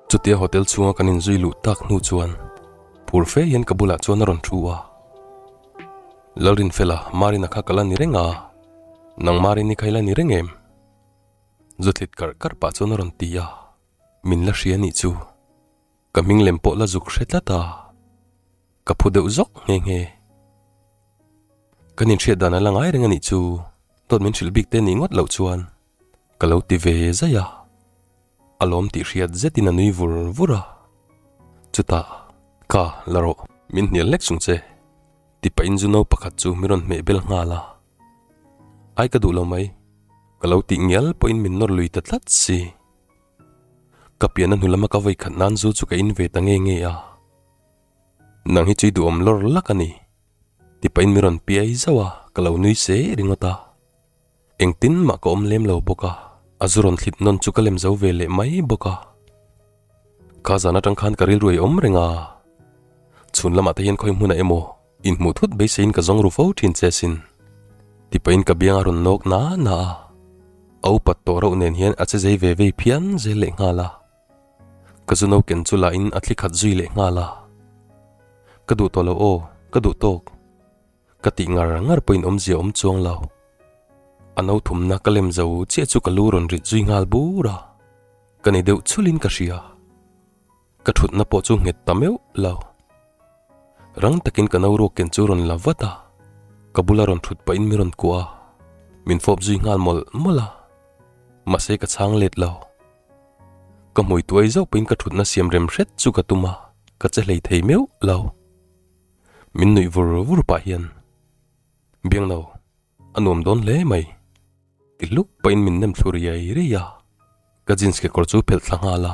Chutia hotel chhunga kan inzui luh tak hnu chuan phur fe hian ka bulah chuan a rawn thu a. Lalrinfela, Marina kha ka la ni reng a, nang Marini kha i la ni reng em? Zuthlit karh karh pah chuan a rawn ti a, min la hria nih chu. Ka hming lem pawh la zuk hre tlat a, ka phu deuh zawk nghe nghe. Kan inhriat dan a la ngai reng a nih chu, dawt min hrilh bik te nih ngawt loh chuan ka lo ti ve zaih a. A lawm tih hriat zetin a nui vur vur a, chutah, Ka la rawh, min hnial hlek chung che, ti pahin zu no pakhat chu min rawn hmeh bel nghal a. Ai ka duh lo mai, ka lo tih ngial pawhin min nawr lui ta tlat si. Ka pian a hnu lama ka vawi khat nan zu chu ka in ve ta nge nge a. Nang hi chu i duhawm lawr lak a ni. Ti pahin min rawn piai zauh a, ka lo nui se ringawt a. Engtin mah ka awm lem lo bawk a, a zu rawn thlit nawn chu ka lem zo ve leh mai bawk a. Kha zan atang khan ka rilru ei awm reng a. Chhun lamah te hian khawi hmunah emaw inhmuh thut beiseiin ka zawng ru fo thin che asin. Ti pahin ka biang a rawn nawk na na a. A upat tawh rauh nen hian a che zei ve vei phian zel leh nghal a. Ka zu no ken chu lah in a thli khat zui leh nghal a. Ka duh tawh lo aw, ka duh tawk. Ka tih ngar ngar pawhin awmzia awm chuang lo. A no thumna ka lem zo chiah chu ka lu rawn rit zui nghal bur a. Ka ni deuh chhulin ka hria. Ka thutna pawh chu nghet ta meuh lo. Rang takin ka no ruak ken chu rawn la vat a, ka bula rawn thut pahin min rawn kuah a, min fawp zui nghal mawlh mawlh a. Mahse ka chhang let lo. Ka hmui tuai zauh pahin ka thutna siam rem hret chu ka tum a, ka che hlei thei meuh lo. Min nuih vur vur pah hian, Biangno, a nuam dawn hle mai. Ti hluk pahin min nem thlu riai riai a, ka jeans kekawr chu phelh thla nghal a.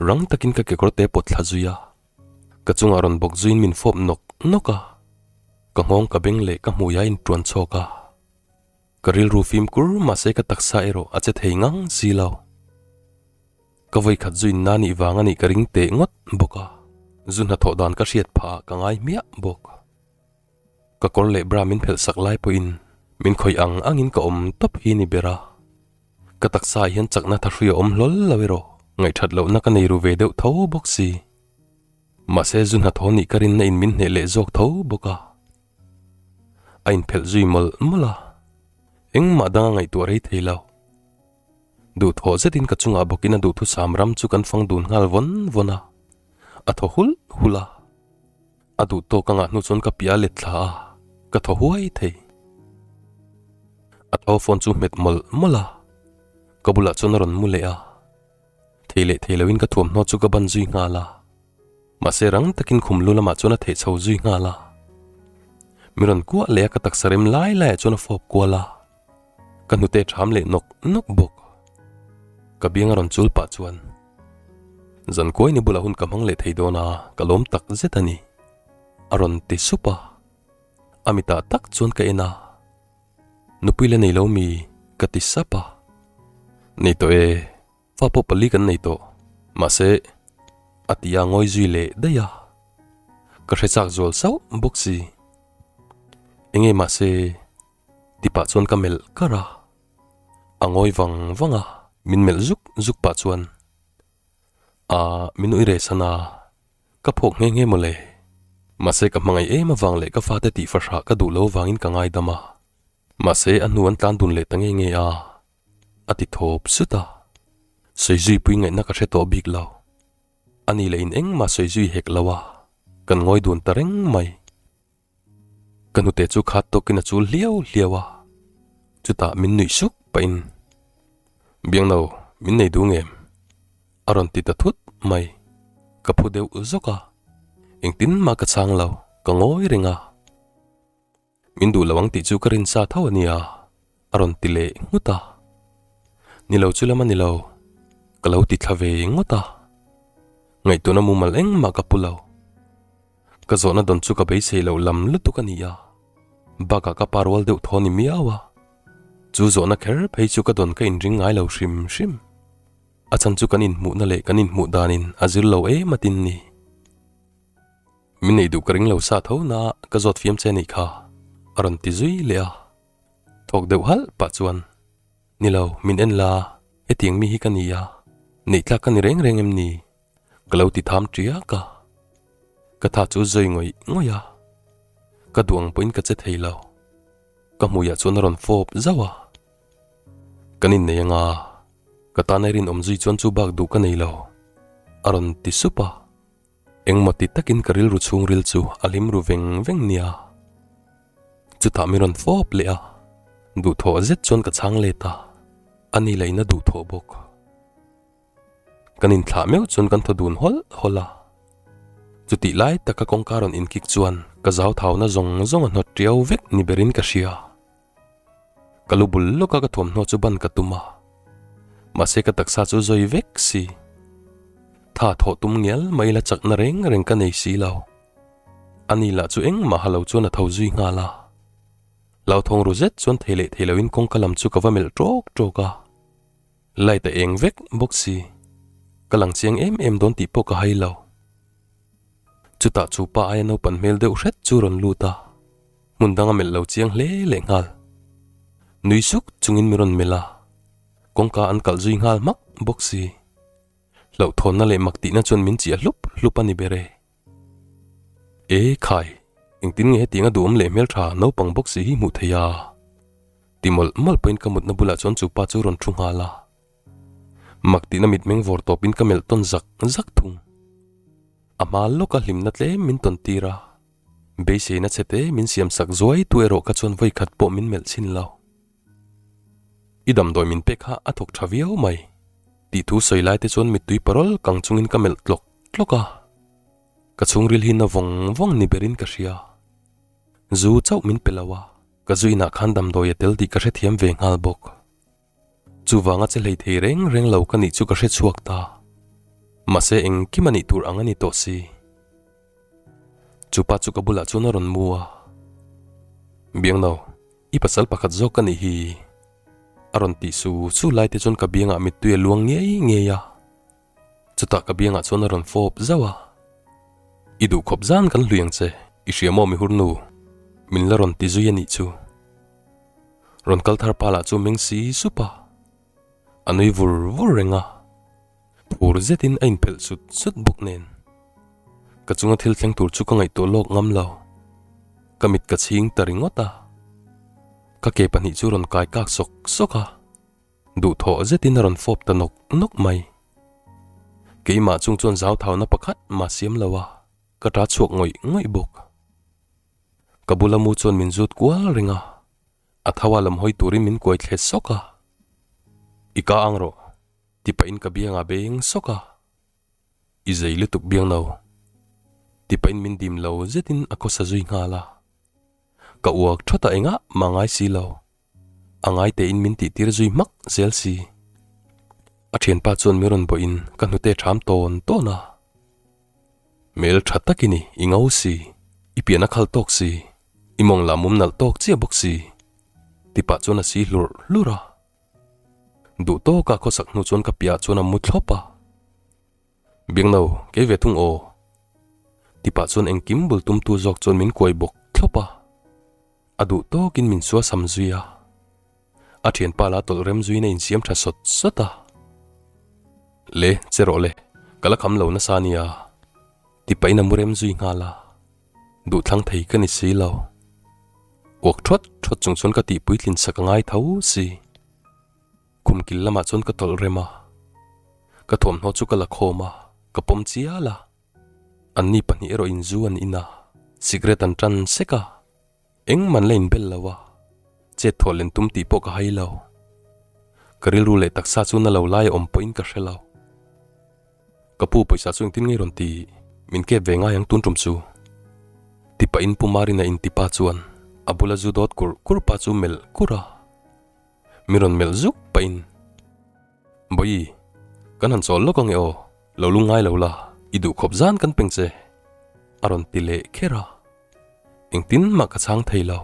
Rang takin ka kekawr te pawt thla zui a, ka chungah rawn bawk zuiin min fawp nawk nawk a, ka nghawng ka beng leh ka hmui a intuan chhawk a, ka rilru fimkur mahse ka taksa erawh a che thei ngang si lo. Ka vawikhat zuin na nih vang a nih ka ring teh ngawt bawk a, zu hnathawh dan ka hriat phah ah ka ngai hmiah bawk. Ka kawr leh bra min phelh sak lai pawhin min khawih ang angin ka awm tawp hi ni ber a. Ka taksa ah hian chakna tha hrui a awm hlawl lo erawh ngaihthat lohna ka nei ru ve deuh tho bawk si. Mahse zu hnathawh nih ka rinna in min hneh leh zawk tho bawk a. A inphelh zui mawlh mawlh a, engmah danga ngaihtuah rei thei lo. Duhthawh zetin ka chungah bawkin a duhthusam ram chu kan fang dun nghal vawn vawn a, a thaw hulh hulh a. A duh tawk anga hnu chuan ka piah a let thla a, ka thaw huai thei. A tho phone chu hmet mawlh mawlh a, ka bulah chuan a rawn mu leh a. Thei leh thei loin ka thuamhnaw chu ka ban zui nghal a, mahse rang takin khum lu lamah chuan a theh chho zui nghal a. Mi rawn kuah leh a ka taksa rem lai laiah chuan a fawp kual a, ka hnute ṭham leh nawk nawk bawk. Ka biang a rawn chul pah chuan. Zan kuai ni bulah hun ka hmang leh thei dawn a, ka lawm tak zet a ni. A rawn ti sup a, a mitah tak chuan ka en a, Nupui la nei lo mi? ka ti sap a. Nei tawh e, fa pawh pali kan nei tawh, mahse a ti a ngawi zui leh daih a, ka hre chak zual sauh bawk si. Enge mahse ti pah chuan ka melh kar a. A ngawi vang vang a, min melh zuk zuk pah chuan, Aa, min ui reh san a, ka phawk nghe nghe mawle. Mahse ka hmangaih em avang leh ka fate tih fahrah ka duh lo vangin ka ngaidam a. Mahse a hnu an tlan dun leh ta nge nge a, a ti thawp sut a. Sawi zui pui ngaihna ka hre tawh bik lo. A ni leh in engmah sawi zui hek lo a, kan ngawi dun ta reng mai. Ka hnute chu khat tawkin a chul hliau hliau a, chutah min nuih suk pahin, Biangno, min nei duh ngem? a rawn ti ta thut mai. Ka phu deuh zawk a, engtin mah ka chhang lo, ka ngawi reng a. Min duh lo ang tih chu ka rin sa tho a nia, a rawn ti leh nghut a. Ni lo chu lam a ni lo, ka lo ti thla ve ngawt a. Ngaihtuahna mumal engmah ka pu lo. Ka zawhna dawn chu ka beisei loh lam lutuk a ni a, bakah ka pa rual deuh thaw ni miau a, chu zawhna kher phei chu ka dawn ka inring ngai lo hrim hrim. A chhan chu kan inhmuhna leh kan inhmuh danin a zir lo em a tin ni. Min nei duh ka ring lo sa tho na ka zawt fiam che nih kha, a rawn ti zui leh a. Thawk deuh halh pah chuan, Ni lo, min en la, hetiang mi hi ka ni a. Neih tlak ka ni reng reng em ni? Ka lo ti tham tiak a. Ka tha chu zawi ngawih ngawih a. Ka duh ang pawhin ka che thei lo. Ka hmuiah chuan a rawn fawp zauh a. Kan innei anga ka tan a rinawm zui chuan chu bak duh ka nei lo, a rawn ti sup a. Engmaw ti takin ka rilru chhungril chu a hlim ru veng veng nia. Chutah min rawn fawp leh a, duhthawh zet chuan ka chhang let a, a ni lahin a duhthawh bawk. Kan inthlah meuh chuan kan thaw dun hawlh hawlh a. Chutih lai taka kawngka rawn inkik chuan ka zauthauna zawng zawng a hnawt tiau vek ni berin ka hria. Ka lu bul lawka ka thuamhnaw chu ban ka tum a, mahse ka taksa chu zawi vek si. Tha thawh tum ngial mai la chakna reng reng ka nei si lo. Ani lah chu engmah ha lo chuan a tho zui nghal a. Hlauthawng ru zet chuan thei leh thei loin kawngka lam chu ka va melh tawk tawk a. Light a eng vek bawk si. Ka lang chiang em em dawn tih pawh ka hai lo. Chutah chu pa aia naupan hmel deuh hret chu rawn lut a. Hmun dang a melh lo chiang hle leh nghal. Nui suk chungin min rawn melh a, kawngka an kalh zui nghal hmak bawk si. Hlauhthawnna leh mak tihna chuan min chiah hlup hlup a ni ber e. E khai, engtin nge hetiang a duhawm leh hmeltha naupang bawk si hi hmuh theih a? Ti mawlh mawlh pawhin ka mutna bulah chuan chu pa chu rawn thu nghal a. Mak tihna mitmeng vawr tawpin ka melh tawn zak zak thung. A hma lawka hlimna tlem min tawn tir a. Beiseina che te min siam sak zuai tu erawh kha chuan vawi khat pawh min melh chhin lo. I damdawi min pek kha a thawk tha viau mai tih thu sawi lai te chuan mittui parawl kang chungin ka melh tlawk tlawk a. Ka chhungril hi na vawng vawng ni berin ka hria. Zu chauh min pe lo a, ka zu inah khan damdawi a tel tih ka hrethiam ve nghal bawk. Chuvanga che hlei thei reng reng lo ka nih chu ka hre chhuak ta. Mahse engkim a nih tur ang a ni tawh si. Chupa chu ka bulah chuan a rawn mu a. Biangno, i pasal pakhat zawk ka nih hi. A rawn tih su su lai te chuan ka biangah mittui a luang ngei ngei a. Chutah ka biangah chuan a rawn fawp zauh a. I duh khawp zan kan hlui ang che, i hria maw mi hurnu? Min la rawn ti zui a nih chu. Rawn kal thar pa lah chu meng si sup a, a nui vur vur reng a, phur zetin a inphelh sut sut bawk nen. Ka chunga thil thleng tur chu ka ngaihtuah lawk ngam lo. Ka mit ka chhing ta ringawt a, ka ke pahnih chu rawn kai kak sawk sawk a. Duhthawh zetin a rawn fawp ta nawk nawk mai. Keimah chung chuan zauthauna pakhat mah siam lo a, ka ta chhuak ngawih ngawih bawk. Ka bula mu chuan min zut kual reng a, a tho a lam hawi turin min kuai thle sawk a. I ka ang rawh, ti pahin ka biangah beng sawk a. I zei lutuk biang no, ti pahin min dim lo zetin a khawsa zui nghal a. Ka uak thawt a engah mah ngai si lo. A ngai tein min tih tir zui hmak zel si. A thianpa chuan min rawn bawhin ka hnute ṭham tawn tawn a. Hmel ṭha tak i ni, i ngo si, i pian a khal tawk si, i mawng lah mum nalh tawk chiah bawk si, ti pah chuan a si hlurh hlurh a. Duh tawka khawsak hnu chuan ka piahah chuan a mu thlawp a. Biangno, kei ve thung aw. Ti pah chuan engkim bul tumtu zawk chuan min kuai bawk thlawp a. A duh tawkin min suasam zui a, a thianpa la tawlh rem zuiin a insiam tha sawt sawt a. Le, che rawh le, ka la kham lo nasa nia, ti pahin a mu rem zui nghal a, duhthlang thei ka ni si lo. Uak thawt thawt chung chuan ka tih puitlin sak a ngai tho si. Khum kil lamah chuan ka tawlh rem a, ka thawmhnaw chu ka la khawm a, ka pawm chial a. Anni pahnih erawh in zu an in a, cigarette an tan sek a, engmah an la inbel lo a, chet thawh len tum tih pawh ka hai lo. Ka rilru leh taksa chu na lo lai a awm pawhin ka hre lo. Ka pu pawisa chu engtin ngei rawn ti, min kep ve ngai ang tun tum chu. Ti pahin Pu Marina inti pa chuan a bula zu dawt kurh kurh pa chu melh kurh a, min rawn melh zuk pahin. Bawi, kan han chawl lawk ange aw, lo lung ngai lo la, i duh khawp zan kan peng che, a rawn ti leh kher a. Engtin mah ka chhang thei lo.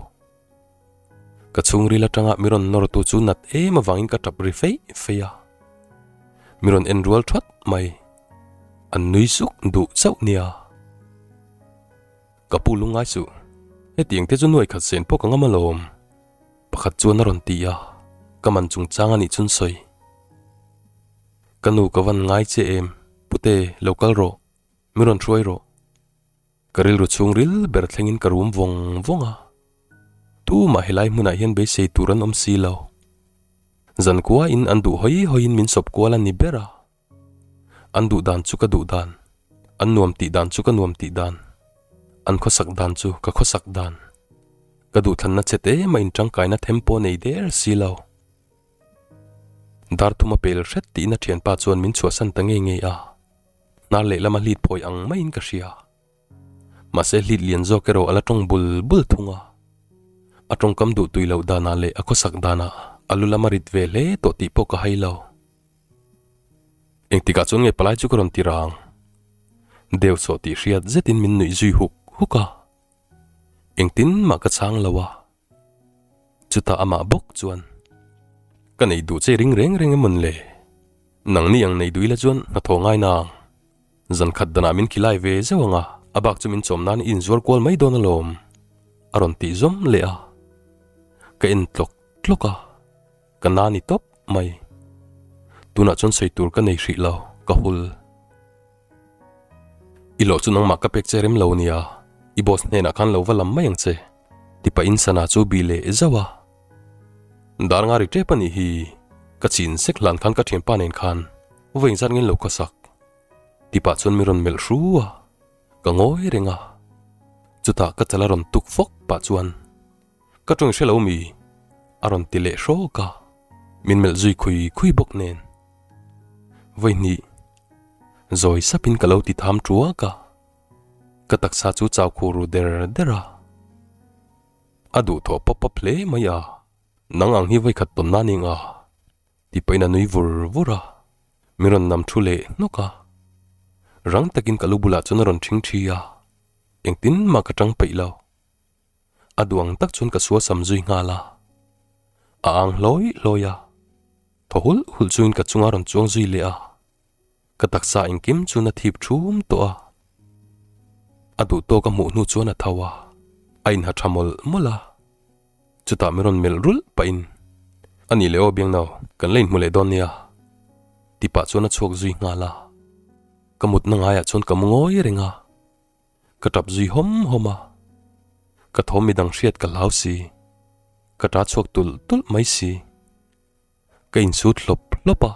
Ka chhungril atanga mi rawn nawr tu chu nat em avangin ka tap ri feih feih a. Mi rawn en rual that mai. An nui suk duh chauh nia. Ka pu lung ngai suh, hetiang te chu nuai khat sen pawh ka ngam alawm. Pakhat chuan a rawn ti a, ka man chungchang a nih chun sawi. Ka nu ka van ngai che em, Pute, lo kal rawh, mi rawn hruai rawh. Ka rilru chhung ril ber thlengin ka rum vawng vawng a. Tumah helai hmunah hian beisei tur an awm si lo. Zankuain an duh hawi hawiin min sawp kual a ni ber a. An duh dan chu ka duh dan, an nuam tih dan chu ka nuam tih dan, an khawsak dan chu ka khawsak dan. Ka duhthlanna che te mah in tangkaina them pawh nei der si lo. Dar thum a pel hret tiin a thianpa chuan min chhuahsan ta ngei ngei a, hnar lehlam a hlit phawi ang maiin ka hria. Mahse hlit lian zawk erawh a la tawng bul bul thung a. A tawngkam duh tui loh danah leh a khawsak danah a lu lam a rit ve hle tawh tih pawh ka hai lo. Engtikah chuan nge palai chu ka rawn ti rang? Deu sawh tih hriat zetin min nuih zui huk huk a. Engtin mah ka chhang lo a. Chutah amah bawk chuan, Ka nei duh che ring reng reng emawn le? Nangni ang nei duh ila chuan hnathawh ngai nang. Zan khat danah min khilai ve zeuh ang a, a bak chu min chawm nan i inzuar kual mai dawn alawm, a rawn tih zawm leh a. Ka en tlawk tlawk a. Ka na ni tawp mai. Tunah chuan sawi tur ka nei hrih lo, ka hul. I lawh chu nangmah ka pek che rem lo nia, i boss hnenah khan lo va lam mai ang che, ti pahin sana chu bih leh zauh a. Dar nga ri tep a nih hi, ka chin sek hlan khan ka thianpa nen khan vawi engzat ngen lo khawsak, ti pah chuan min rawn melh hru a, ka ngawi reng a. Chutah ka chal a rawn tuk fawk pah chuan. Ka tawng hre lo mi? A rawn ti leh hrawk a, min melh zui khui khui bawk nen. Vawi hnih, zawi sapin ka lo ti tham tuak a, ka taksa chu chau khu ru der der a. A duhthawh pawp pawp hle mai a, nang ang hi vawi khat tawn nan eng a? Ti pahin a nui vur vur a, min rawn nam thu leh hnawk a. Rang takin ka lu bulah chuan a rawn thing thi a, engtin mah ka tang peih lo. A duang tak chuan ka suasam zui nghal a, a ang hlawi hlawi a, thaw hulh hulh chungin ka chunga rawn chuang zui leh a, ka taksa engkim chuan a thip thum tawh a. A duh tawk a hmuh hnu chuan a tho a, a inha tha mawlh mawlh a, chutah min rawn melh rulh pahin, A nih leh aw Biangno, kan la inhmu leh dawn nia, ti pah chuan a chhuak zui nghal a, ka mutna ngaiah chuan ka mu ngawi reng a. Ka tap zui hawm hawm a, ka thawm midang hriat ka hlau si, ka ta chhuak tulh tulh mai si. Ka insut hlawp hlawp a,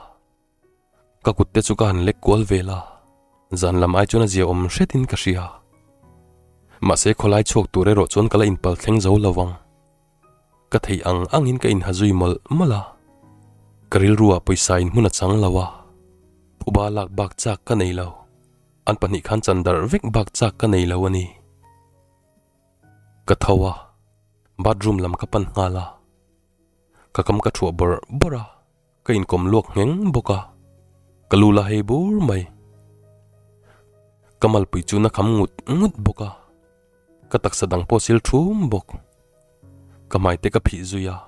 ka kut te chu ka han lek kual vel a, zan lam ai chuan a zia awm hretin ka hria. Mahse khawlai chhuak tur erawh chuan ka la inpal thleng zo lo ang. Ka theih ang angin ka inha zui mawlh mawlh a, ka rilruah pawisa in hmun a chang lo a, phuba lak bak chak ka nei lo. An pahnih khan chan darh vek bak chak ka nei lo a ni. Ka tho a, bathroom lam ka pan nghal a, ka kam ka thuah bawrh bawrh a, ka inkawm luak ngheng bawk a, ka lu la hei bur mai. Ka malpui chu na kham ngut ngut bawk a, ka taksa dang pawh sil thum bawk. Ka hmai te ka phih zui a.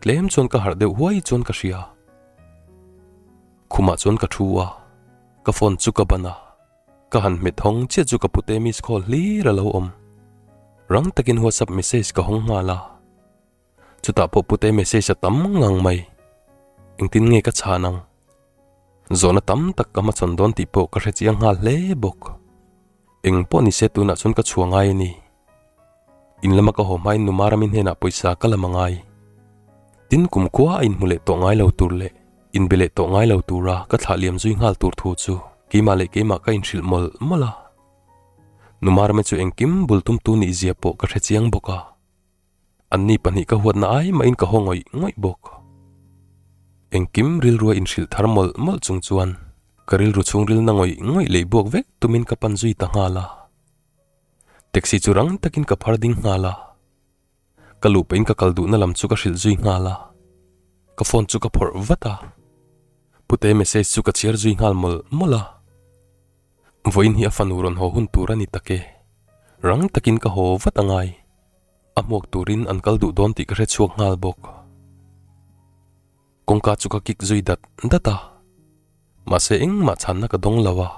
Tlem chuan ka harh deuh huai chuan ka hria. Khumah chuan ka thu a, ka phone chu ka ban a, ka han hmet hawng chiah chu ka pute miss call hlir a lo awm. Rang takin whatsapp message ka hawng nghal a, chutah pawh pute message a tam ngang mai. Engtin nge ka chhan ang? Zawhna tam tak ka hmachhawn dawn tih pawh ka hre chiang nghal hle bawk. Eng pawh ni se tunah chuan ka chhuah ngai a ni. In lama ka haw hmain nu Marami hnenah pawisa ka lam a ngai. Tin kum khua a inhmu leh tawh ngai lo tur leh inbe leh tawh ngai lo tura ka thlah liam zui nghal tur thu chu keimah leh keimah ka inhrilh mawlh mawlh a. Nu Marami chu engkim bul tumtu nih zia pawh ka hre chiang bawk a. Anni pahnih ka huatna ai mahin ka haw ngawih ngawih bawk. Engkim rilrua inhrilh thar mawlh mawlh chung chuan ka rilru chhungrilna ngawih ngawih lei buak vek tumin ka pan zui ta nghal a. Taxi chu rang takin ka phar ding nghal a. Ka luh pahin ka kal duhna lam chu ka hrilh zui nghal a. Ka phone chu ka phawrh vat a. Pute message chu ka chhiar zui nghal mawlh mawlh a. Vawiin hi a fanu rawn haw hun tur a ni tak e. Rang takin ka haw vat a ngai. A hmuak turin an kal duh dawn tih ka hre chhuak nghal bawk. Kawngka chu ka kik zui dat dat a. Mahse engmah chhanna ka dawng lo a.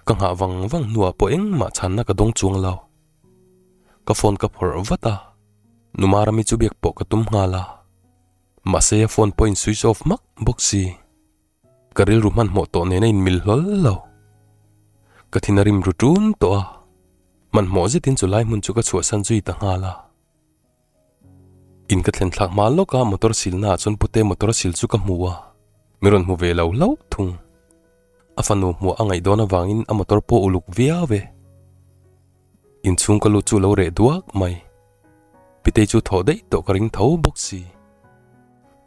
Ka nghah vang vang hnuah pawh engmah chhanna ka dawng chuang lo. Ka phone ka phawrh vat a, Numarami chu biak pawh ka tum nghal a. Mahse a phone pawhin switch off hmak bawk si. Ka rilru hmanhmawh tawh nen a inmil hlawl lo. Ka thin a rim ru ṭun tawh a, hmanhmawh zetin chu lai hmun chu ka chhuahsan zui ta nghal a. In ka thlen thlak hma lawk a motor silna ah chuan pute motor sil chu ka hmu a, mi rawn hmu ve lo hlauh thung. A fanu hmuah a ngaih dawn avangin a motor pawh uluk viau e. Inchhung ka lut chu lo reh duak mai. Pitei chu thawh daih tawh ka ring tho bawk si.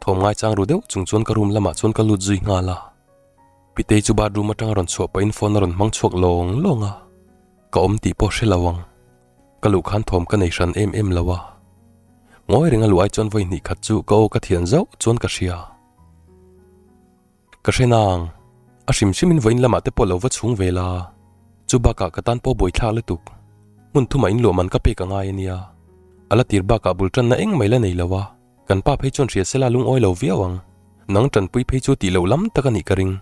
Thawm ngaichang ru deuh chung chuan ka room lamah chuan ka lut zui nghal a. Pitei chu bathroom atanga rawn chhuah pahin phone a rawn hmang chhuak lawng lawng a, ka awm tih pawh hre lo ang. Ka luh khan thawm ka nei hran em em lo a. Ngawi reng a luh ai chuan vawi hnih khat chu ka aw ka thian zauh chuan ka hria. Ka hre nang, a hrim hrimin vawiin lamah te pawh lo va chhung ve la, chu bakah ka tan pawh buaithlak lutuk. Hmun thumah in luah man ka pek a ngai a nia. A la tir bakah bul tanna eng mai la nei lo a, kan pa phei chuan hria sela lungawi lo viau ang. Nang tanpui phei chu tih loh lam tak a nih ka ring.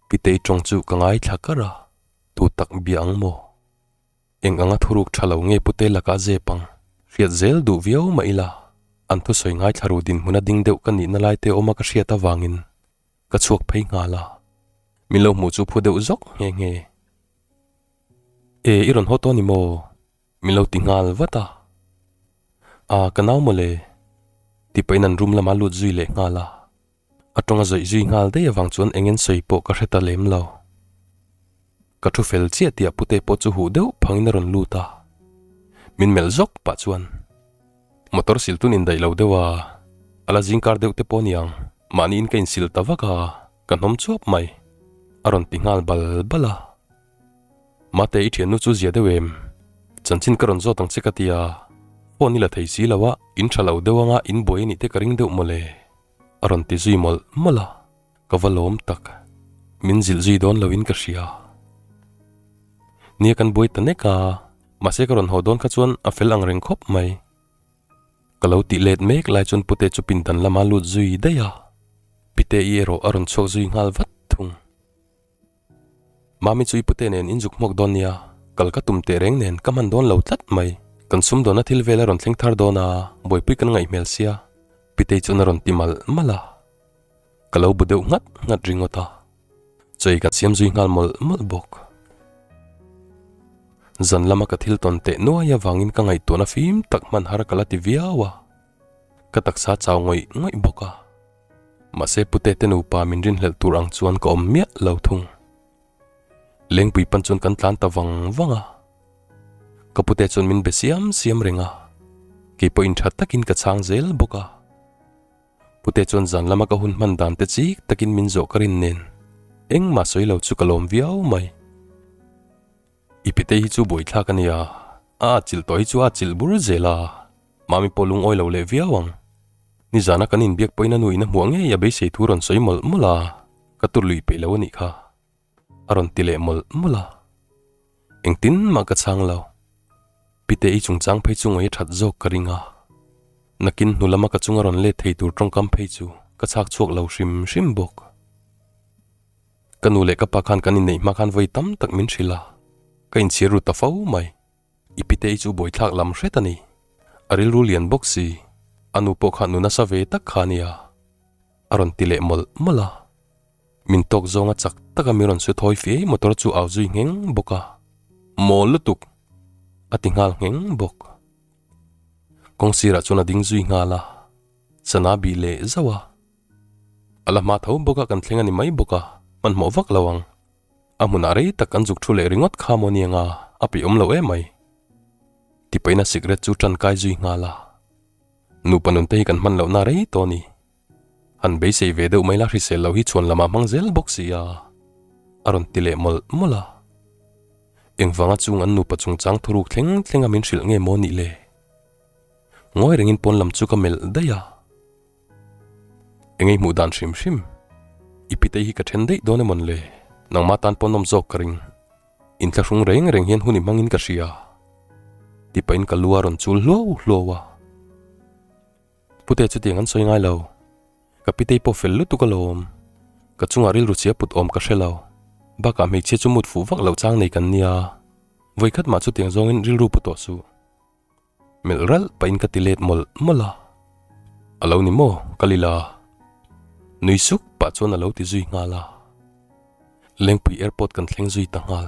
Pitei tawng chu ka ngaithla kar a, tu tak bia ang maw? Eng anga thuruk tha lo nge pute lakah zep ang? Hriat zel duh viau mah ila, an thusawi ngaithla ru dinhmuna ding deuh ka nihna lai te awma ka hriat avangin ka chhuak phei nghal a, min lo hmuh chu phu deuh zawk nghe nghe. E, i rawn haw tawh ni maw? Min lo ti nghal vat a. A, ka nau mawle, ti pahin an room lama lut zui leh nghal a. A tawng a zawih zui nghal daih avang chuan eng en sawi pawh ka hre ta lem lo. Ka thu fel chiah tih ah pute pawh chu huh deuh phangin a rawn lut a. Min melh zawk pah chuan motor sil tun indaih lo deuh a, a la zingkar deuh te pawh aniang, mahniin ka insil ta vak a, ka hnawm chuap mai. A rawn ti nghal bal bal a. Mate i thiannu chu zia deuh em? Chanchin ka rawn zawt ang che ka ti a, phone i la thei si lo a, in tha lo deuh anga in buai anih te ka ring deuh mawle. A rawn ti zui mawlh mawlh a, ka va lawm tak. Min zilh zui dawn loin ka hria. Nia kan buai ta nek a, mahse ka rawn haw dawn kha chuan a fel ang reng khawp mai. Ka lo tih let mek lai chuan pute chu pindan lama lut zui daih a, pite i erawh a rawn chhuak zui nghal vat thung. Mami chu i pute nen in zuk hmawk dawn nia, kal ka tum teh reng nen ka hman dawn lo tlat mai. Kan sumdawnna thil vel a rawn thleng thar dawn a, buaipui kan ngaih hmel sia, Pitei chuan a rawn ti malh malh a. Ka lo bu deuh nghat nghat ringawt a, chawi kan siam zui nghal mawlh mawlh bawk. Zan lama ka thil tawn teh nuai avangin ka ngaihtuahna fim tak hman har ka la ti viau a, ka taksa chau ngawih ngawih bawk a. Mahse pute te nupa min rinhlelh tur ang chuan ka awm miah lo thung. Lengpui pan chuan kan tlan ta vang vang a. Ka pute chuan min be siam siam reng a, kei pawh in tha takin ka chhang zel bawk a. Pute chuan zan lama ka hun hman dan te chik takin min zawh ka rin nen engmah sawi lo chu ka lawm viau mai. I pite hi chu buaithlak a nia, a atchilh tawh hi chu a atchilh bur zel a, Mami pawh lungawi lo leh viau ang. Nizana kan inbiak pawhin a nu in a hmuah ngei a beisei thu rawn sawi mawlh mawlh a, ka tur lui peih lo a nih kha. A rawn ti leh mawlh mawlh a. Engtin mah ka chhang lo. Pite i chungchang phei chu ngawi a that zawk ka ring a. Nakin hnu lama ka chunga rawn let thei tur tawngkam phei chu ka chhak chhuak lo hrim hrim bawk. Ka nu leh ka pa khan kan inneih hma khan vawi tam tak min hrilh a, ka inchhir ru ta fo mai. I pitei chu buaithlak lam hret a ni. A rilru lian bawk si, a nu pawh kha nu nasa ve tak kha a nia. A rawn ti leh mawlh mawlh a. Min tawk zawnga chak taka mi rawn su thawi fiai motor chu au zui ngheng bawk a. Mawl lutuk! A ti nghal ngheng bawk. Kawng sirah chuan a ding zui nghal a, sana bih leh zauh a. A la hma tho bawk a kan thleng a ni mai bawk a, hmanhmawh vak lo ang. A hmunah rei tak an zuk thu leh ringawt kha maw niang a, a peih awm lo em mai. Tipaina sikret chu tan kai zui nghal a. Nupa nun te hi kan hman lohna rei tawh a ni. Han beisei ve deuh mai la hrisel lo hi chhuan lamah hmang zel bawk si a, a rawn ti leh mawlh mawlh a. Engvanga chung an nupa chungchang thuruk thleng thleng a min hrilh nge maw nih le? Ngawi rengin pawn lam chu ka melh daih a. Engei hmuh dan hrim hrim. I pitei hi ka then daih dawn emawn le? Nangmah tan pawn awm zawk ka ring. Inthlahrung reng reng hian hun i hmangin ka hria. Ti pahin ka lu a rawn chul hluau hluau a. Pute chutiang an sawi ngai lo. Ka pitei pawh fel lutuk alawm. Ka chungah rilru chhia put awm ka hre lo. Bakah hmeichhia chu mut fuh vak loh chang nei kan nia. Vawikhat mah chutiang zawngin rilru pu tawh suh. Melh ralh pahin ka ti let mawlh mawlh a. A lo ni maw? Ka lila. Nui suk pah chuan a lo ti zui nghal a. Lengpui airport kan thleng zui ta nghal.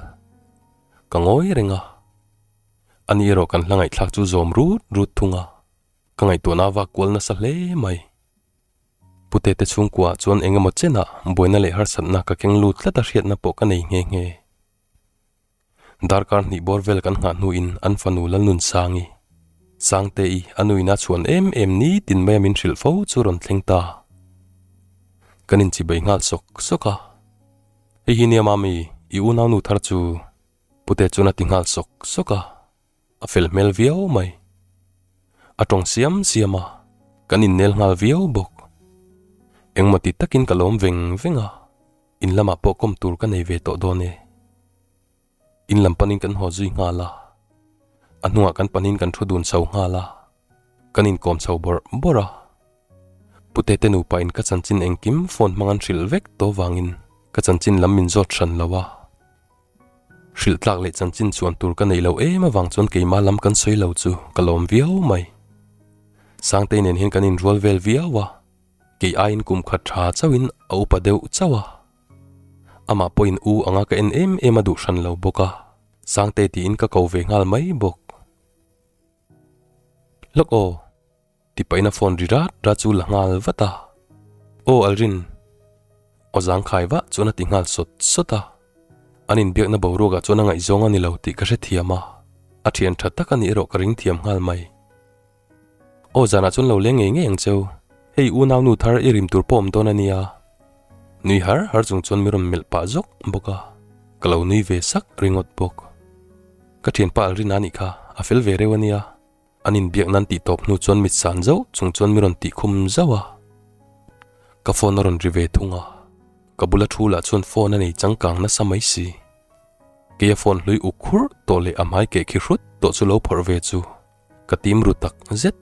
Ka ngawi reng a. Ani erawh kan hla ngaihthlak chu zawm rut rut thung a. Ka ngaihtuahna a vak kual nasa hle mai. Pute te chhungkua chuan eng emaw chenah buaina leh harsatna ka keng lut tlat a hriatna pawh ka nei nghe nghe. Darkar hnih bawr vel kan nghah hnuin an fanu Lalnunsangi, Sangte-i a nuin a chhuan em em ni tin maia min hrilh fo chu rawn thleng ta. Kan inchibei nghal sawk sawk a. Hei hi nia mami, i unaunu thar chu Pute chuan a ti nghal sawk sawk a. A fel hmel viau mai. A tawng siam siam a, kan innel nghal viau bawk. Engmaw ti takin ka lawm veng veng a, in lamah pawh kawm tur ka nei ve tawh dawn e. In lam panin kan haw zui nghal a, a hnungah kan panin kan thu dun chho nghal a, kan inkawm chho bawrh bawrh a. Pute te nupa in ka chanchin engkim phone hmang an hrilh vek tawh vangin ka chanchin lam min zawt hran lo a. Hrilh tlak leh chanchin chuan tur ka neih loh em avang chuan keimah lam kan sawi lo chu ka lawm viau mai. Sangtei nen hian kan inrual vel viau a, kei aiin kum khat tha chauhin a upa deuh chauh a. Amah pawhin u anga ka en em em a duh hran lo bawk a, Sangtei tiin ka ko ve nghal mai bawk. Lawk aw. Ti pahin a phone ri rat rat chu la nghal vat a. Aw Alrin. Aw zangkhai vah chuan a ti nghal sawt sawt a. An inbiakna boruakah chuan a ngaihzawng a ni lo tih ka hrethiam a, a thian tha tak a nih erawh ka ring thiam nghal mai. Aw zanah chuan lo leng ngei ngei ang cheu, hei unau nu thar i rim tur pawh awm dawn a nia. Nui har har chung chuan mi rawn melh pah zawk bawk a, ka lo nui ve sak ringawt bawk. Ka thianpa Alrin a nih kha, a fel ve reuh a nia. An inbiak nan tih tawp hnu chuan mit san zauh chung chuan mi rawn tih khum zauh a. Ka phone a rawn ri ve thung a, ka bula thu lah chuan phone a nei changkang nasa mai si. Kei a phone hlui uk khurh tawh leh a hmai keh khi hrut tawh chu lo phawrh ve chu ka tim ru tak zet.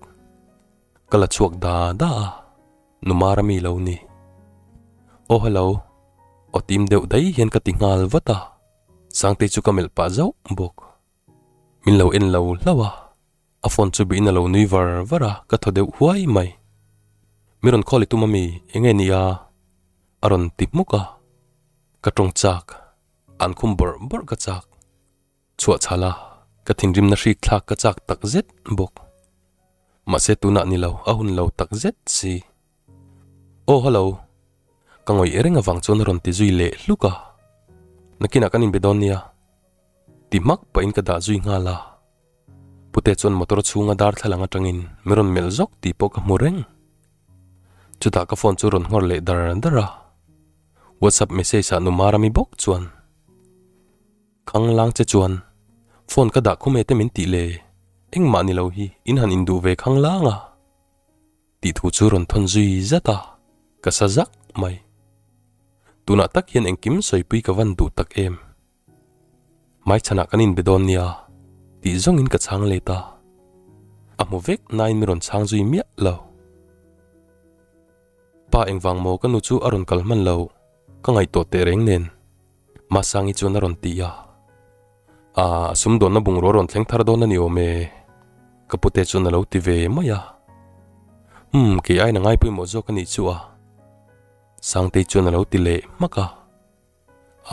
Ka la chhuak da da a, Numara mi lo ni. Aw hello, aw tim deuh daih hian ka ti nghal vat a, Sangtei chu ka melh pah zauh bawk. Min lo en lo hlauh a, a phone chu bihin a lo nui var var a, ka thaw deuh huai mai. Mi rawn call i tum ami, enge ni a? A rawn ti hmuk a, ka tawng chak, an khum bawrh bawrh ka chak. Chhuah chhal a, ka thinrimna hrik thlak ka chak tak zet bawk. Mahse tunah ni lo, a hun lo tak zet si. Aw hello, ka ngawih reng avang chuan a rawn ti zui leh hluk a, nakinah kan inbe dawn nia. Ti hmak pahin ka dah zui nghal a. Pute chuan motor chhunga darthlalang atangin mi rawn melh zawk tih pawh ka hmu reng. Chutah ka phone chu rawn nghawr leh dar dar a. WhatsApp message ah nu Marami bawk chuan, Khang lang che chuan phone ka dah khum e te min tih le, engmah ni lo hi in han induh ve khang lang a. Tih thu chu rawn thawn zui zat a, ka sa zak mai. Tunah tak hian engkim sawipui ka van duh tak em. Hmaichhanah kan inbe dawn nia tih zawngin ka chhang let a, a hmu vek nain mi rawn chhang zui miah lo. Pa engvang maw ka nu chu a rawn kal hman lo, ka ngaihtuah teh reng nen Masangi chuan a rawn ti a. Aa, a sumdawnna bungrua rawn thleng thar dawn a ni awm e, ka pute chuan a lo ti ve mai a. Umm, kei aiin a ngaipawimawh zawk a nih chu a, Sangtei chuan a lo ti leh hmak a.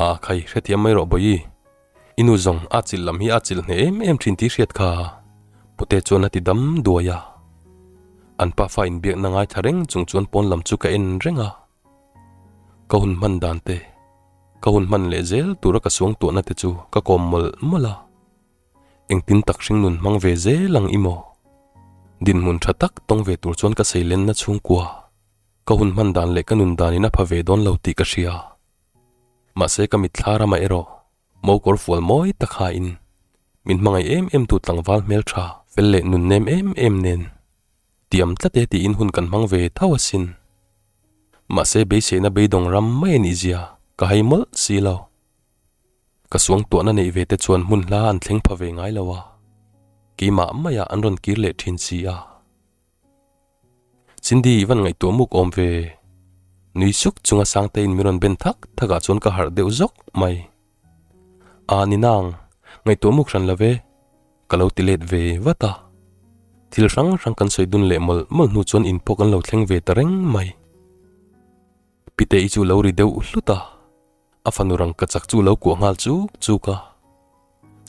A khai hrethiam mai rawh Bawihi, i nu zawng a chilh lam hi a chilh hneh em em thin tih hriat kha Pute chuan a ti dam duai a. An pafa inbiakna ngaithla reng chung chuan pawn lam chu ka en reng a. Ka hun hman dan te, ka hun hman leh zel tura ka suangtuahna te chu ka kawm mawlh mawlh a. Engtin tak hringnun hmang ve zel ang i maw? Dinhmun tha tak tawng ve tur chuan ka seilenna chhungkua. Ka hun hman dan leh ka nun danin a pha ve dawn lo tih ka hria. Mahse ka mitthla ramah erawh mo kawr fual mawi tak hain min hmangaih em em tu tlangval hmeltha fel leh nun nem em em nen tiam tlat e tiin hun kan hmang ve tho asin. Mahse beiseina beidawng ram mai a nih zia ka hai mawlh si lo. Ka suangtuahna neih ve te chuan hmun hla an thleng pha ve ngai lo a, keimah maiah an rawn kir leh thin si a. Cindy i van ngaihtuah muk awm ve. Nui suk chunga Sangteiin min rawn ben thak thak ah chuan ka harh deuh zawk mai. Ah ni nang, ngaihtuah muk hran lo ve. Ka lo ti let ve vat a. Thil hrang hrang kan sawi dun leh mawlh mawlh hnu chuan in pawh kan lo thleng ve ta reng mai. Pite-i chu lo ri deuh hlut a, a fanu rangka chak chu lo kuah nghal chuk chuk a.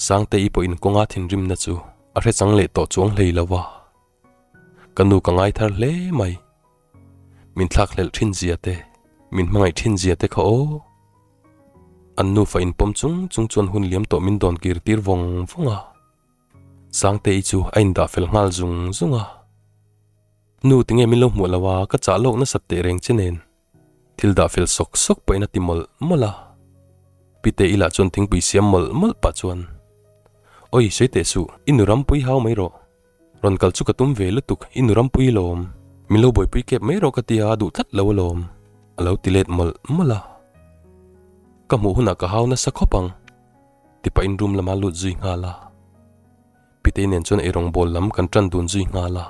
Sangte-i pawhin kawnga thinrimna chu a hre chang leh tawh chuang hlei lo a. Ka nu ka ngai thar hle mai. Min thlak hlelh thin zia te, min hmangaih thin zia te kha aw. An nufa inpawm chung chung chuan hun liam tawh min dawn kir tir vawng vawng a. Sangte-i chu a indah fel nghal zung zung a. Nu tinge min lo hmuh lo a, ka chah lawk nasat teh reng che nen. Thil dah fel sawk sawk pawhin a ti mawlh mawlh a. Pite-i lah chuan thingpui siam mawlh mawlh pah chuan, Oi, sawi teh suh, i nu rampui hau mai rawh. Rawn kal chu ka tum ve lutuk, i nu rampui lawm. Min lo buaipui kep mai rawh ka ti a, duh tlat lo alawm, a lo ti let mawlh mawlh a. Ka hmuh hunah ka hau nasa khawp ang, ti pahin room lama lut zui nghal a. Pitei nen chuan eirawng bawl lam kan tan dun zui nghal a.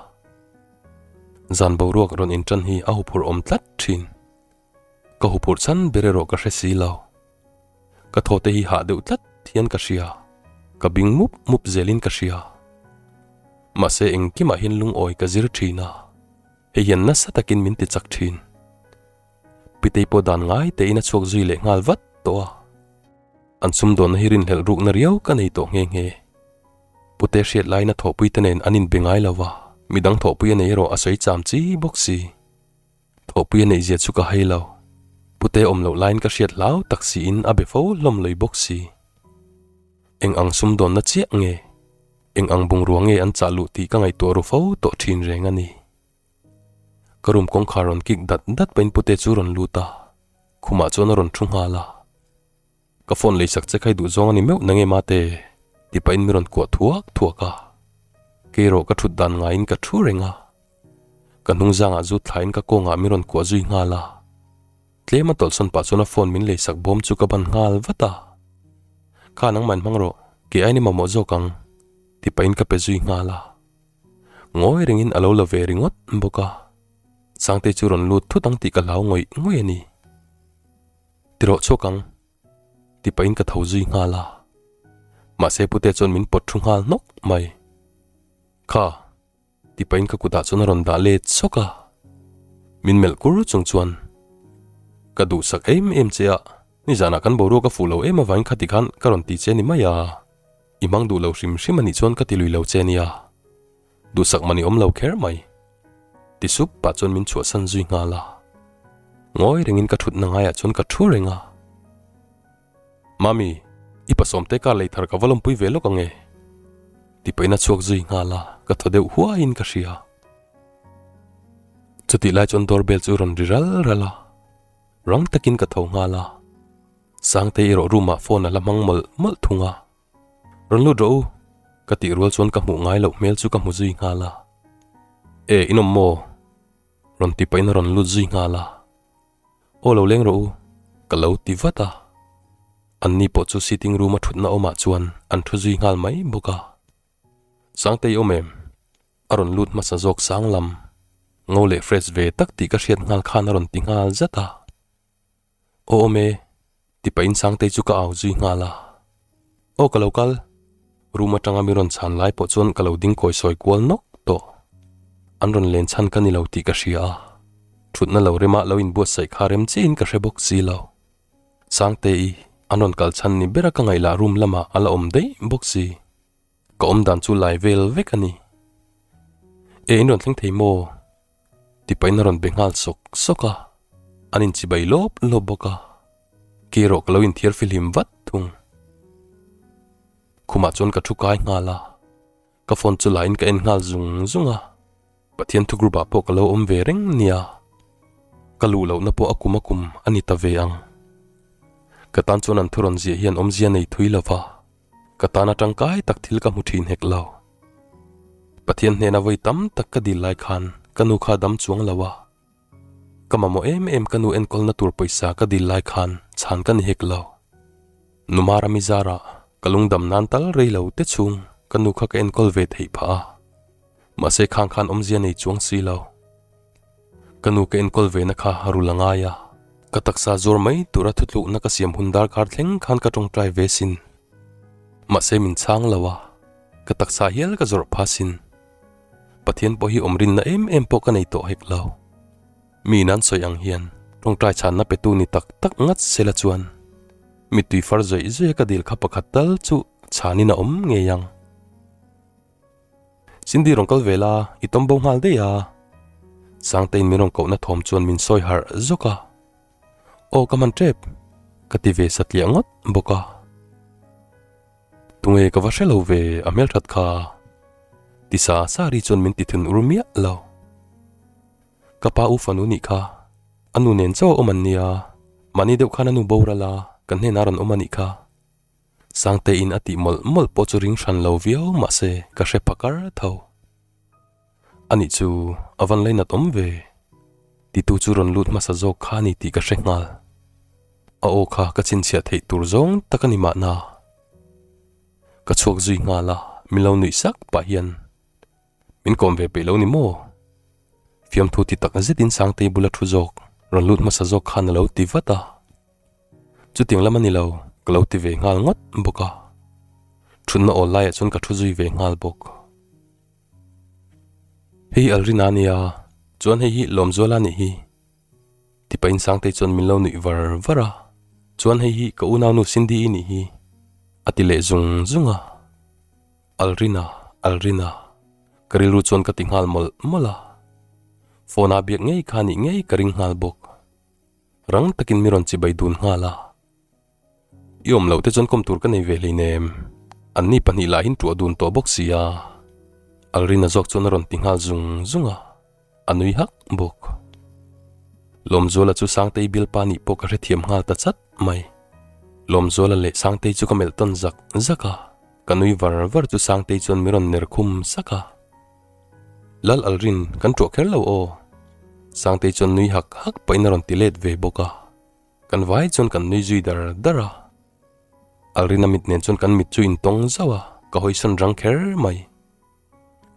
Zan boruak rawn intan hi a huphurh awm tlat thin. Ka huphurh chhan ber erawh ka hre si lo. Ka thaw te hi hah deuh tlat hian ka hria. Ka bing mup mup zelin ka hria. Mahse engkimah hian lungawi ka zir thin a, hei hian nasa takin min ti chak thin. Pitei pawh dan ngai tein a chhuak zui leh nghal vat tawh a. An sumdawnna hi rinhlelh rukna riau ka nei tawh nghe nghe. Pute hriat laiin a thawhpui te nen an inbe ngai lo va, midang thawhpui a nei erawh a sawi cham chi bawk si. Thawhpui a neih zia chu ka hai lo. Pute awm loh laiin ka hriat hlau tak siin a be fo hlawm lui bawk si. Eng ang sumdawnna chiah nge? Eng ang bungrua nge an chah luh tih ka ngaihtuah ru fo tawh thin reng a ni. Ka room kawngkhar rawn kik dat dat pahin pute chu rawn lut a, khumah chuan a rawn thu nghal a. Ka phone leisak che khai duh zawng a ni meuh na nge mate? Ti pahin mi rawn kuah thuak thuak a. Kei erawh ka thut dan ngaiin ka thu reng a. Ka hnung zangah zu thlain ka kawngah mi rawn kuah zui nghal a. Tlem a tawlhsawn pah chuan a phone min leisak bawm chu ka ban nghal vat a. Kha nangmah in hmang rawh, kei aiin i mamawh zawk ang, ti pahin ka pe zui nghal a. Ngawi rengin a lo la ve ringawt bawk a. Sangtei chu rawn lut thut ang tih ka hlau ngawih ngawih a ni. Ti rawh chhuak ang, ti pahin ka tho zui nghal a. Mahse pute chuan min pawt thu nghal hnawk mai. Kha, ti pahin ka kutah chuan a rawn dah let sawk a. Min melh kur chung chuan, Ka duhsak em em che a, nizanah kan boruak a fuh lo em avangin khati khan ka rawn ti che ni mai a. I hmang duh lo hrim hrim a nih chuan ka ti lui lo che nia. Duhsak mah ni awm lo kher mai. Ti sup pah chuan min chhuahsan zui nghal a. Ngawi rengin ka thutna ngaiah chuan ka thu reng a. Mami, i pasawmte kar lei thar ka va lawmpui ve lawk ang e. Ti pahin a chhuak zui nghal a, ka thaw deuh huaiin ka hria. Chutih lai chuan doorbell chu rawn ri ral ral a. Rang takin ka tho nghal a. Sangtei erawh room ah phone a la hmang mawlh mawlh thung a. Rawn lut rawh u, ka tih rual chuan ka hmuh ngai loh hmel chu ka hmu zui nghal a. E, in awm maw? Rawn ti pahin a rawn lut zui nghal a. Aw lo leng rawh u, ka lo ti vat a. An ni pawh chu sitting room a thutna awmah chuan an thu zui nghal mai bawk a. Sangtei awm em? A rawn lut hmasa zawk sang lam. Ngo leh fresh ve tak tih ka hriat nghal khan a rawn ti nghal zat a. Aw awm e, ti pahin Sangtei chu ka au zui nghal a. Aw ka lo kal, room atanga mi rawn chhan lai pawh chuan ka lo ding kawi sawi kual nawk tawh. An rawn len chhan ka ni lo tih ka hria a, thutna lo remah lo inbuatsaih kha rem chiahin ka hre bawk si lo. Sangtei, an rawn kal chhan ni bera ka ngaihlah room lamah a la awm daih bawk si. Ka awm dan chu lai vel vek a ni. E in rawn thleng thei maw? Ti pahin a rawn be nghal sawk sawk a, an inchibai lawp lawp bawk a, kei erawh ka lo inthiar fihlim vat thung. Khumah chuan ka thu kai nghal a, ka phone chu lain ka en nghal zung zung a, Pathian thu group ah pawh ka lo awm ve reng nia, ka luh lohna pawh a kum a kum a ni ta ve ang. Ka tan chuan an thu rawn ziah hian awmzia nei thui lo va. Ka tan a tangkai tak thil ka hmu thin hek lo. Pathian hnena vawi tam tak ka dil lai khan ka nu kha dam chuang lo a. Ka mamawh em em ka nu enkawlna tur pawisa ka dil lai khan chhan ka ni hek lo. Numara Mizara ka lungdam nan tal rei lo te chhung ka nu kha ka enkawl ve theih phah a. Mahse khang khan awmzia nei chuang si lo. Ka nu ka enkawl ve na kha rul a ngai a, ka taksa zuar mai tura thutlukna ka siam hun darkar thleng khan ka tawngtai ve sin. Mahse min chhang lo a, ka taksa hial ka zawrh pha sin. Pathian pawh hi awmrinna em em pawh ka nei tawh hek lo. Mi in an sawi ang hian Tawngtai chhanna petu ni tak tak ngat sela chuan mittui far zawih zawih a ka dil kha pakhat tal chu chhanin a awm ngei ang. Cindy rawn kal ve la, i tawm bo nghal daih a. Sangtein min rawn kohna thawm chuan min sawi harh zawk a. Aw ka hman tep, ka ti ve satliah ngawt bawk a. Tunge ka va hre lo ve a hmelthat kha. Ti sa sa ri chuan min ti thun ur miah lo. Ka pa u fanu nih kha, a nu nen chauh a awm an nia, mahni deuh khan a nu boral a, kan hnenah a rawn awm a nih kha. Sangtein a tih mawlh mawlh pawh chu ring hran lo viau mahse ka hre pha kar tho. Anih chu a van lainat awm ve. Titu chu rawn lut hmasa zawk kha a ni tih ka hre nghal. A aw kha ka chhinchhiah theih tur zawng tak a ni mahna. Ka chhuak zui nghal a, min lo nuih sak pah hian min kawm ve peih lo ni maw? Fiamthu ti tak zetin Sangtei bula thu zawk rawn lut hmasa zawk khan a lo ti vat a. Chutiang lam a ni lo, ka lo ti ve nghal ngawt bawk a. Thutna awl laiah chuan ka thu zui ve nghal bawk. Hei hi Alrina a nia, chuan hei hi Lawmzuala a nih hi. Tipain Sangtei chuan min lo nuih var var a, chuan hei hi ka unaunu Cindy-i nih hi, a ti leh zung zung a. Alrina, Alrina, ka rilru chuan ka ti nghal mawlh mawlh a. Phone-a biak ngei kha nih ngei ka ring nghal bawk. Rang takin mi rawn chibai dun nghal a. I awm loh te chuan kawm tur ka nei ve hleinem. Anni pahnih lahin tuah dun tawh bawk si a. Alrina zawk chuan a rawn ti nghal zung zung a, a nui hak bawk. Lawmzuala chu Sangtei bialpa nih pawh ka hrethiam nghal ta chat mai. Lawmzuala leh Sangtei chu ka melh tawn zak zak a, ka nui var var chu Sangtei chuan mi rawn ner khum sak a. Lal Alrin kan tuah kher lo aw. Sangtei chuan nui hak hak pahin a rawn ti let ve bawk a. Kan vai chuan kan nui zui dar dar a. Alrina mit nen chuan kan mit chu intawng zauh a, ka hawisawn rang kher mai.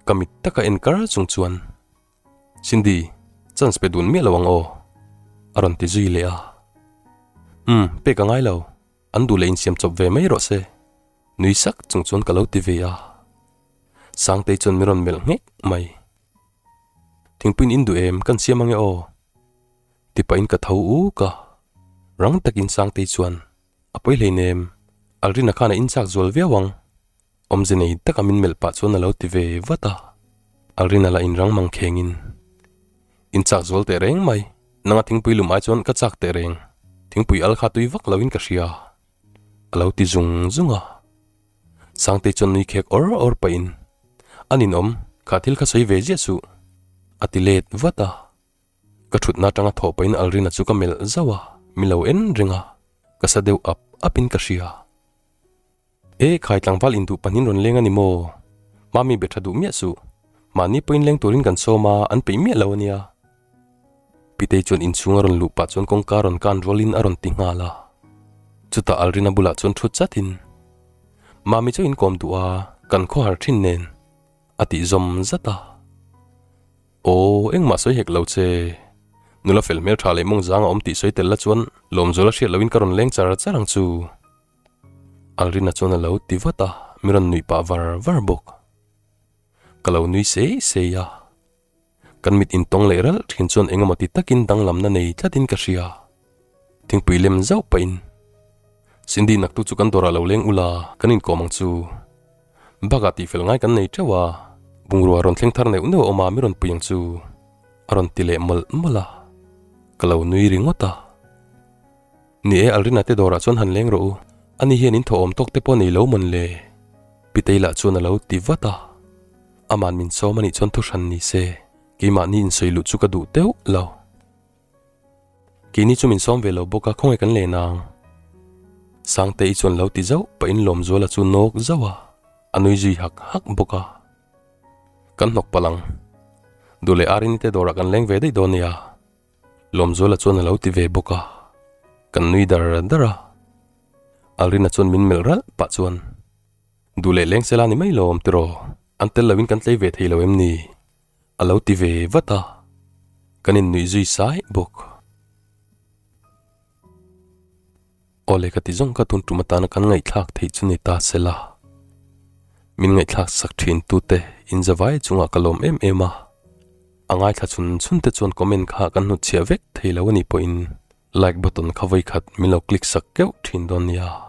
Ka mit taka en kar chung chuan, Cindy, chance pe dun miah lo ang aw, a rawn ti zui leh a. Umm, pek a ngai lo, an duh leh insiam chawp ve mai rawh se, nui sak chung chuan ka lo ti ve a. Sangtei chuan min rawn melh nghek mai. Thingpuiin in duh em, kan siam ange aw. Ti pahin ka tho uk a, rang takin Sangtei chuan a pawi hleinem, Alrina khan a inchak zual viau ang, awmze nei taka min melh pah chuan a lo ti ve vat a, Alrina lah inrang mang khengin, Inchak zual teh reng mai, nanga thingpui lum ai chuan ka chak teh reng, thingpui al kha tui vak loin ka hria, a lo ti zung zung a. Sangtei chuan nui khek awr awr pahin, A ninawm, kha thil kha sawi ve ziah suh, a ti let vat a. Ka thutna atanga thawh pahin Alrina chu ka melh zauh a, mi lo en reng a, ka sa deuh ap ap in ka hria. E, khai tlangval induh pahnin rawn leng a ni maw? Mami be tha duh miah suh. Mahni pawhin leng turin kan sawm a, an peih miah lo a nia. Pitei chuan inchhung a rawn luh pah chuan kawngka rawn kan rualin a rawn ti nghal a. Chutah Alrina bulah chuan thu chatin, Mami chu inkawm duh a, kan khawhar thin nen. A tih zawm zat a. Aw, engmah sawi hek lo che. Nula fel hmel tha leh mawng zang a awm tih sawi tel la chuan lawmzuala hriat loin ka rawn leng char char ang chu. Alrina chuan a lo ti vat a, mi rawn nuih pah var var bawk. Ka lo nui sei sei a. Kan mit intawng leh ralh thin chuan engemaw ti takin danglamna nei tlatin ka hria. Thingpui lem zauh pahin, Cindy naktu chu kan dawrah lo leng ula, kan inkawm ang chu. Bakah tihfel ngai kan nei teuh a, bungrua rawn thleng thar neuh neuh a awm a mi rawn pui ang chu a rawn ti leh mawlh mawlh a, ka lo nui ringawt a. Ni e, Alrina te dawrah chuan han leng rawh u, ani hian in thawhawm tawk te pawh nei lo mawn le? Pitei lah chuan a lo ti vat a, aman min sawm anih chuan thu hran ni se, keimahni insawi luh chu ka duh teuh lo. Keini chu min sawm ve lo bawk a, khawngaih kan len ang. Sangte-i chuan lo ti zauh pahin Lawmzuala chu nawk zauh a, a nui zui hak hak bawk a. Kan hnawk palh ang. Duh leh Arini te dawrah kan leng ve daih dawn nia. Lawmzuala chuan a lo ti ve bawk a, kan nui dar dar a. Alrina chuan min melh ralh pah chuan, Duh leh leng sela ni mai lawm tiraw, an tel loin kan tlei ve thei lo em ni? A lo ti ve vat a, kan innuih zui sai bawk. Awle ka ti zawng ka tun tum atana kan ngaihthlak theih chu ni ta sela. Min ngaihthlak sak thin tute in zavai chungah ka lawm em em a. A ngaithla chhun chhun te chuan comment kha kan hnutchhiah vek thei lo a nih pawhin like button kha vawikhat min lo click sak keuh thin dawn nia.